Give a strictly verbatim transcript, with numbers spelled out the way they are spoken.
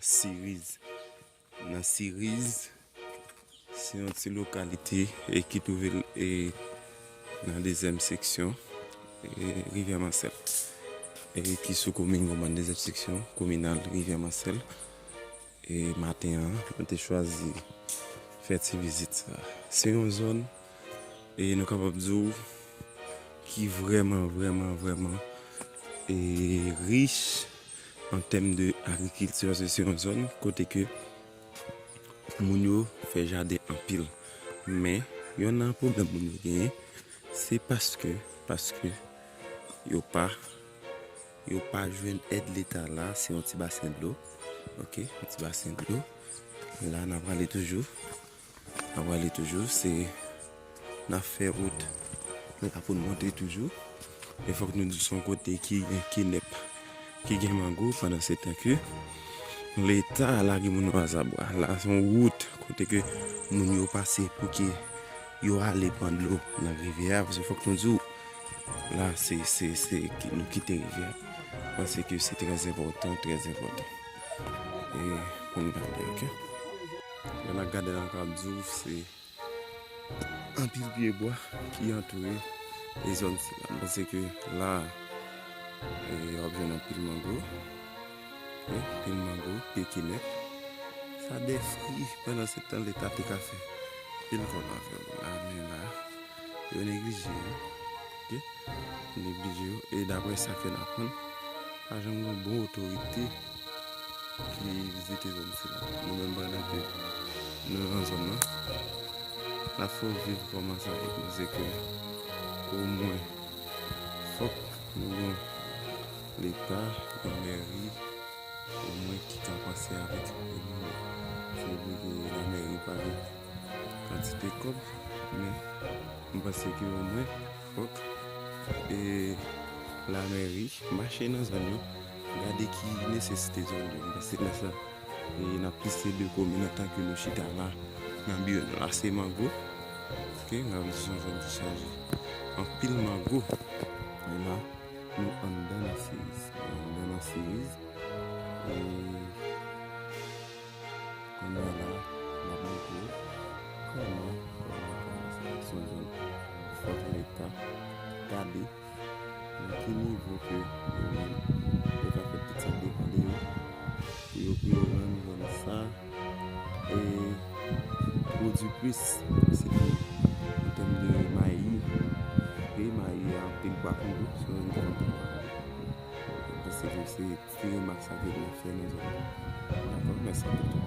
Siriz. Nan Siriz, se yon ti lokalite e ki twouve l e nan dezyèm seksyon e Rivyè Masèl e ki sou komin Gonbann, dezyèm seksyon kominal Rivyè Masèl. E maten an, nou te chwazi fè ti vizit sa. Se yon zòn e nou kapab di w ki vrèman, vrèman, vrèman e rich an tèm de agrikilti, paske se yon zòn kote ke moun yo fè jaden anpil. Men, yonn nan pwoblèm moun yo genyen, se paske, paske yo pa, yo pa jwenn èd Leta la, se yon ti basen dlo. Ok, yon ti basen dlo. La, n ap prale toujou. N ap prale toujou, se n ap fè wout la pou n monte toujou. E fòk nou di se yon kote ki gen kenèp, ki gen mango, pandan se tan ke Leta lage moun yo azabwa. La, se yon wout kote ke moun yo pase pou ke yo ale pran dlo nan rivyè a, paske fòk nou di w, la, se, se, se, ki- nou kite rivyè a. Mwen panse ke se trè enpòtan, trè enpòtan. E pou n gade, ok? Lè n ap gade la, n ap di w, se anpil pye bwa ki antoure e zòn sila. M panse ke la, e, w ap jwenn anpil mango, e, anpil mango, pye kenèp. Sa de fwi, pandan se tan Leta te ka fè anpil kòb avè yo. La, men la, yo neglije yo. Ok? Yo neglije yo. E daprè sa ke n aprann, pa janm gen bon otorite ki vizite zòn sila. Nou menm, pandan ke nou nan zòn nan, n ap fè w viv kòman sa ye. Paske omwen, fòk nou gen Leta, yon mèri, omwen ki ka panse avèk moun yo. Se vre ke lamèri pa gen kantite kòb, men m panse ke omwen fòk e lamèri mache nan zòn yo, gade ki nesesite zòn yo. M panse lè sa, e n ap liste de komin antan ke nou chita la nan biwo nou la, se mango. Ok, n ap di se yon zòn ki chaje anpil mango. E la, nou anndan nan Siriz. Nou anndan nan Siriz. E kounye a la, n ap montre w kòman, kòman, kòman se yon zòn fòk Leta gade nan ki nivo ke yo menm yo ka fè tout sa depann de yo pou yo, pou yo rann zòn sa e pwodui plis, sitou an tèm de mayi. E mayi a anpil bwa kongo, se yon zòn ki anpil bwa kongo. Paske se ti remak sa ke nou fè nan zòn nan. Dakò, mèsi anpil.